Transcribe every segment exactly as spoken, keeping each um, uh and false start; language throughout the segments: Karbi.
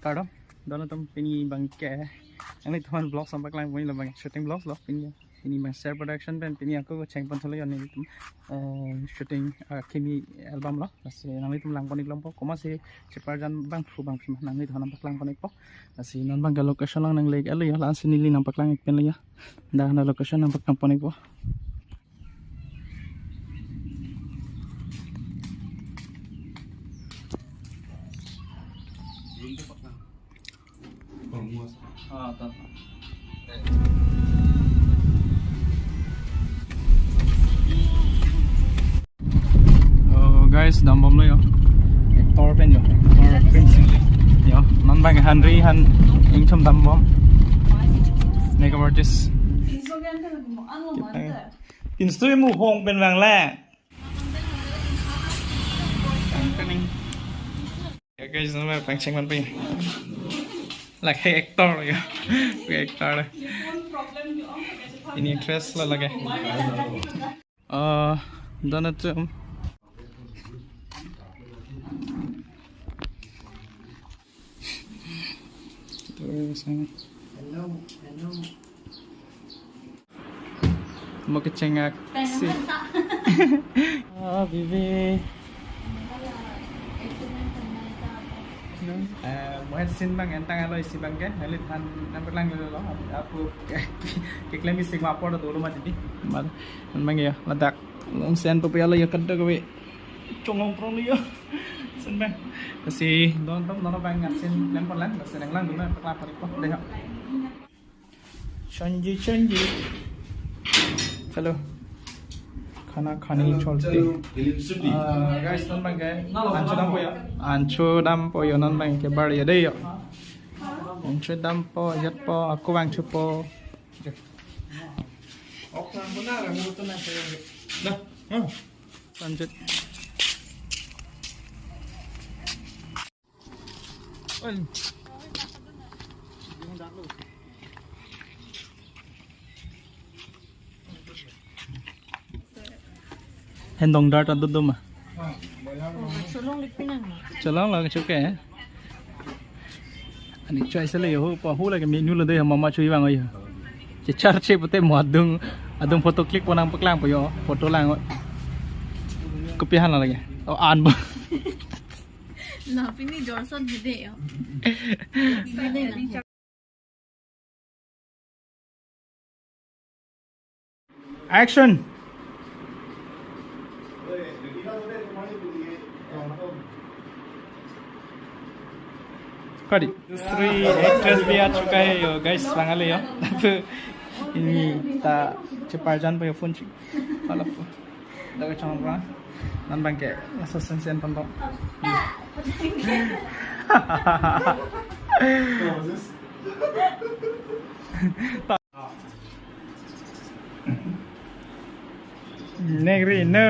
Kardom, don atum, pini abangke nanglitum aphan vlogs nangpaklang ponlo, abang shooting vlogs lo pini. Pini abang Ser Production pen pini ako chengpon tholo yo nelitum, eh, shooting, eh, kimi album lo. Lasi nanglitum langpon-ik longpo, komatsi cheparjan abang phu abang phi ma nanglitum aphan nangpaklang pon-ikpo. Lasi non abangke location along nangle-ik lo yo, la-ansi neli nangpaklang-ik pen lo yo. Dak na location nangpaklang pon-ikpo. Oh, guys, dambomlo yo. Actor pen yo. Actor pen si. Yo, non abang Henry han ingthum dambom. Makeup artist. Pinso mu hong pen vang le. Ya, guys, non abang pangcheng man pe. Lake actor ya. Actor. Pini actress lo lake. Eh, don atum. Terus ini. Mo kechengak si. Ah, bibi. Eh, mo hen scene abang entang alo isi abangke, neli than nangpaklang lo lo. Apo ke, keklem isi ma apor dolo mati di. Mar, abang ya, ladak. Longsen po pia lo ya, kada kave. Chonglong prong lo ya. Scene abang. Lasi don atum, non abang scene klem pon lang, lasi nanglang dulu, paklang pon-ikpo. Dei ho. Chonji, chonji. Hello. Khana khani cholti. Hello, chalo, film shooting. Ah, guys, non abangke ancho dampo yo. Ancho dampo yo, non abangke bar ya dei yo. Ancho dampo, yatpo, ako vangchupo. Nah, hmm. Lanjut. Hendong dart adudum ah. Cholong le pinang ma. Cholong lo chuke. Ani choi sele yo, pa hu lake menu lo dei, mama chui vang yo. Chechar che pute mo adung, adung photo click pon nangpaklang po yo, photo lang. Kopi han lake. Oh, an ba. Na pini jorson bide yo. Bide na. Action. Kadi. Dusri actress bhi aa chuka hai yo, guys, Bangali yo. Ini ta cheparjan pa yo phone chik. Wala po. Daga chong pra. Non abangke laso scene scene pon to. Negri, no.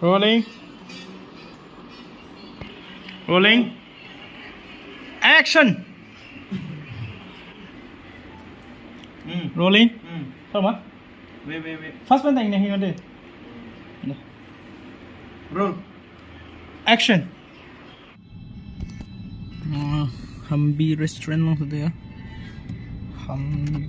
Rolling. Rolling. Action. Hmm. Rolling. Hmm. Tama? Wait, wait, wait. First one tang nahi ade. Roll. Action. Ah, Hambi restaurant along seta ya. Hambi.